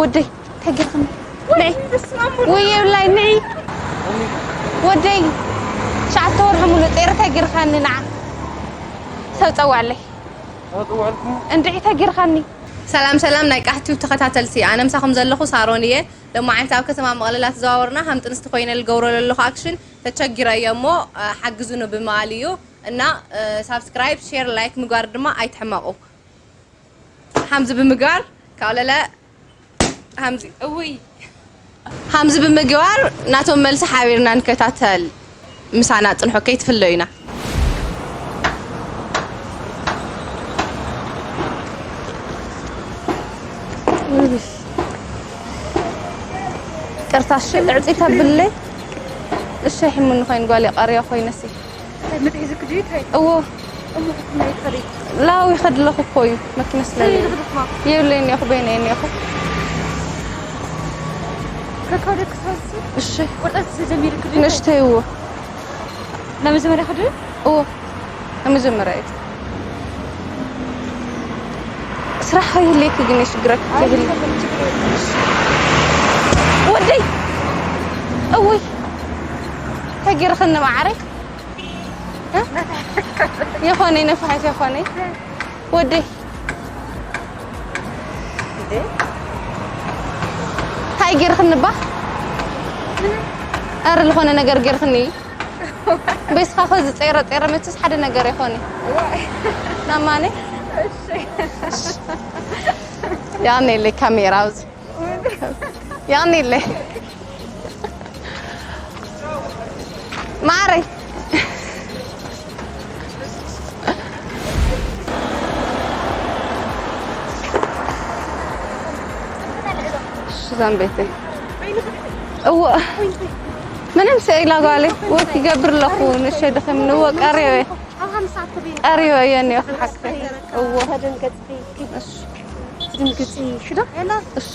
ወደይ ተገርኒ። ነይ። ወይ የብላይ ነይ። ወደይ ሻዕተ ወርሒ ሙሉ ጤር ተገርካኒ ንዓ። ሰብ ጸዋለይ። እንድዒ ተገርካኒ። ሰላም ሰላም ናይ ቃሕቲው ተኸታተልቲ፣ ኣነ ምሳኹም ዘለኹ ሳሮን እየ። ሎማዓንቲ ኣብ ከተማ መቐለላ ተዘዋወርና ከም ጥንስቲ ኮይነ ልገብሮ ለለኹ ኣክሽን ተቸጊረ እየ እሞ፣ እ፣ ሓግዙኒ ብምባል እዩ። እና፣ እ፣ ሳብስክራይብ፣ ሼር፣ ላይክ ምግባር ድማ ኣይትሕመቑ። ሓምዚ ብምግባር ካብለለ ሓምዚ እውይ ሓምዚ ብምግባር ናቶም መልሲ ሓቢርና ንከታተል። ምሳና ጽንሑ ከይትፍለዩና። ቅርታ እሺ፣ ዕጺ ተብለይ። እሺ፣ ሕሙን ኮይን ጓል የቃርያ ኮይነሲ። ምትሒዝክ ድዩ? እንታይ? እዎ። እሞ ክትመይ ትኸዲ? ላው ይኸድለኹ እኮ እዩ፣ መኪና ስለለ። ይኸድልኹ? የብለይን እኒኹ፣ በይነ እኒኹ። ከካው ደክ ትፈልሲ? እሺ። ወጣት ጀሚርክ ድዩ? ንእሽተይ እዎ። ናይ መጀመርያ ክዲ? እዎ። ናይ መጀመርያ እዩ። ስራሕ ከይህልየኪ ግን የሽግረኪ ከይህል-፣ ወደይ። እውይ። ተጊርኽኒ መዓረይ። እ? የኾነይ ነፋሒቶ የኾነይ። ወደይ። ታይ ጌርኽኒ ባ? ኧረ ዝኾነ ነገር ጌርኽኒ። ቤስኻ ኸዚ ጸይረ ጸይረ መችስ ሓደ ነገር ይኾን እዩ። ናማኒ? ያኔ ካሜራ ኣብዚ። ያኔ ማረይ። እሺ፣ ዘንቤተይ። እወ። ምንም ስኢላ ጓለይ። ወክ ይገብር ኣለኹ፣ ንእሸ ድኽም ንወ ቀሪበ። ቀሪበ እየ እኒኦ ሓቅተይ። እወ። እሺ። እሺ።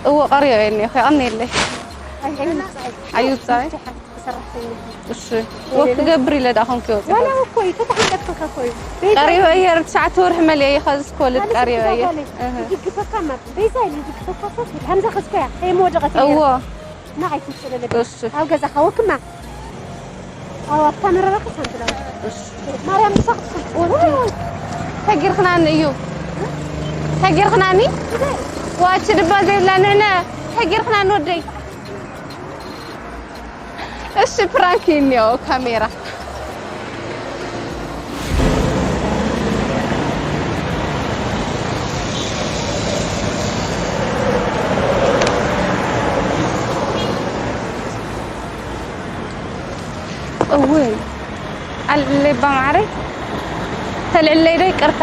እወ፣ ቀሪበ እየ እኒኦ። የቐንየለይ። ኣዩ ብጻይ። እሺ። ወክ ክገብር ኢለ ደኣ ኾንኩ ይወጽእ። ዋላ እኮ እዩ፣ ተተሓንቀጥካ እኮ እዩ። ቀሪበ እየ፣ ትሽዓተ ወርሒ መሊአ እየ፣ ኻዚ ክወልድ ቀሪበ እየ። እህ። ይድግፈካ እማ፣ ቤዛ ኢሉ ይድግፈካ እኮ፣ ሃምዛ ኸዝኮያ፣ ከየመወደቐት እየ። እዎ። ና ኣይትምሰለለ። እሺ። ኣብ ገዛኻ ወክማ። ኣብ ኣታ መረረኻ ሳንትላ። እሺ። ማርያም ምሳኽ ትፈልጥ። ተጊርኽናኒ እዩ። ተጊርኽናኒ? ዋች ድባ ዘይብላ ንዕነ። ተጊርኽናኒ ወደይ። እሺ፣ ፕራንክ እዩ እኒኦ ካሜራ። እውይ፣ ኣልዕለይ እባ ማዕረይ፣ ተልዕለይ ዶ ይቅርታ።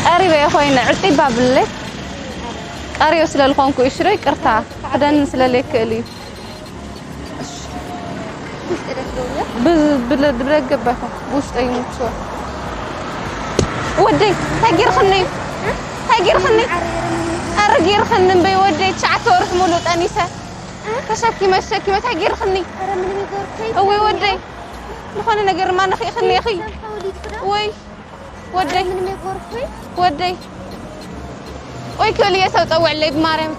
ቀሪበ እየ ኮይነ፣ ዕቂባ ብለይ። ቀሪዮ ስለ ዝኾንኩ እሺ ዶ ይቅርታ። ክደን ስለ ለይክእል እዩ። እሺ። ብ-፣ ብለ-፣ ብደገ ባይኮን፣ ብውሽጠ እዩ ምችዋ። ወደይ፣ እንታይ ጌርኽኒ? እንታይ ጌርኽኒ? ኣረ ጌርኽኒ እምበይ ወደይ፣ ትሽዓተ ወርሒ ሙሉእ ጠኒሰ። ተሸኪመ፣ ተሸኪመ፣ እንታይ ጌርኽኒ? እወይ ወደይ፣ ዝኾነ ነገር ማነኺ ኢኽኒ ኢኺ። ወይ። ወደይ። ምንም የጎርኩኝ። ወደይ። ወይ ክልየ ሰብ ጸውዕለይ ብማርያም።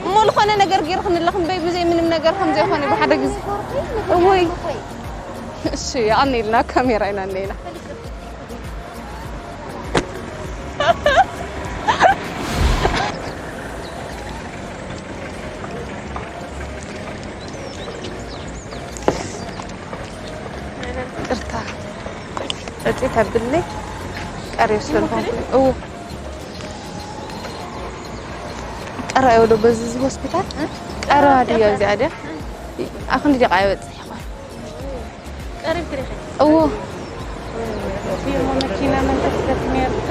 እሞ ዝኾነ ነገር ጌርኽኒ ኣለኽን በይ ብዘይ ምንም ነገር ከም ዘይኾነ ብሓደ ግዜ። እወይ። እሺ፣ ኣነ ኢልና ካሜራ ኢና እኔና። ይቅርታ፣ ዕጢት ኣብለይ ቀሪብ ስለዝኾንኩ። እው። ቀረባ ዶ በዚ፣ እዚ ሆስፒታል? እ? ቀረባ ድያ እዚኣ ድያ? እ። ኣኽንዲ ደቂቃ ይበጽሕ ይኾን? ቀሪብ ትሪኺ? እዎ። እሞ መኪና መን ተስደት ነርካ?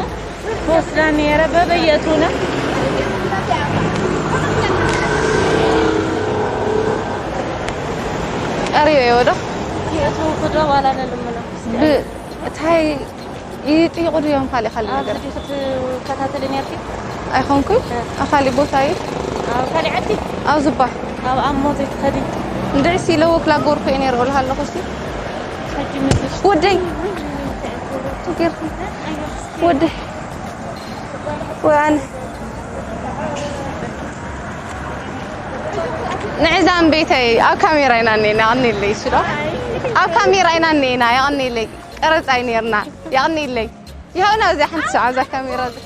ወስዳ ነረ በበየቱና። ቀሪበ እየ ወዶ። የቱ ክዶ ዋላ ነልምና። ብ-፣ እታይ ይጥይቑ ድዮም ካልእ ካልእ ነገር? ኣብዚ ክትከታተሊ ነርኪ? ኣይኾንኩን። እ። ኣብ ካልእ ቦታ እዩ። ኣብ ካልእ ዓዲ? ኣብ ዝባ። ኣብ ኣሞ ዘይትኸዲ? እንድዒ ሲለ ወክላ ጎርኩ እየ ነይረ እልሃለኹ እስቲ። ሕጂ ምስ ወደይ። ጌርኩ። ወደይ። ወኣነ ንዕዛም ቤተይ ኣብ ካሜራ ኢና እኒኤና፣ የቐንየለይ ሽዶ። ኣብ ካሜራ ኢና እኒኤና፣ የቐንየለይ። ቀረጻ እዩ ነይርና፣ የቐንየለይ። ይኸውና እዚኣ ሓንቲ ሰዓት እዛ ካሜራ እዚኣ።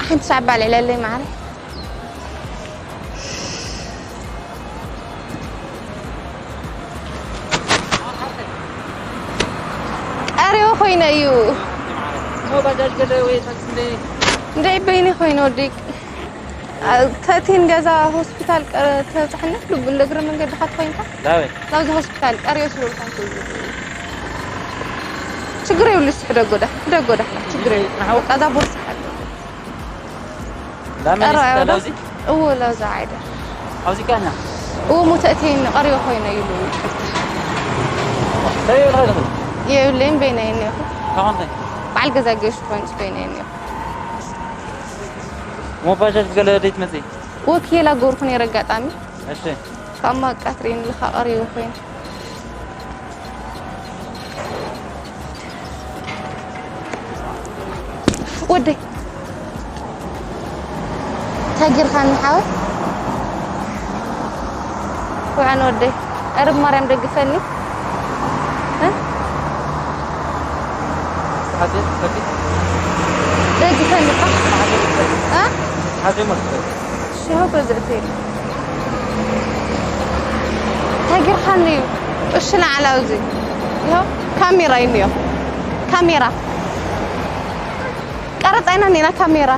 ሓንቲ ሰዓት ባልዕለለይ ማዕረ። ቀሪቡ ኮይነ እዩ። እሞ ባጃጅ ገለ ወይ ታክሲ እንደ እንደ በይኒ ኮይነ ወዲ ተእቲን ገዛ ሆስፒታል ቀረ ተብፅሐኒ ልቡ እንደ እግረ መንገድኻ ትኾይንካ ላበይ ናብዚ ሆስፒታል ቀሪዮ ስለ ዝኾንኩ እዩ። ችግር የብሉ እስቲ ሕደጎዳ ሕደጎዳ ችግር የብሉ። ናሓው በቃ እዛ ቦርሳ ሓለ ላመን ቀረባ ይስታ ይወዳ ላውዚ እዎ ላዛ ዓይደ ኣብዚ ካና እዎ ሙተእቴን ቀሪዮ ኮይነ ይሉ ይፍትሕ ተይ ይልኸ ይልኸ የብለይን በይናይ እኒኹ ካኾንተ በዓል ገዛ ገሽ ኮንስ በይናይ እኒኹ ሞባጃጅ ገለ ደይት መጽይ ወኪላ ጎርኩ ነይረ ኣጋጣሚ እሺ ካብ ማቃትሪን ልኻ ቀሪቡ ኮይኑ ወደይ ተጊርካኒ ሓወይ ውዕን ወደይ ኣረ ማርያም ደግፈኒ እ? ሓዘ ትፈቲ? ደግፈኒ እባ ሓዘ ትፈቲ? እ? ሓዘ ማለት ሽሆ ገዝእቲ ተጊርካኒ እዩ እሺ ንዓላ ኣብዚ ይኸው ካሜራ እዩ እኒኦ ካሜራ ቀረፃ ኢና እኒና ካሜራ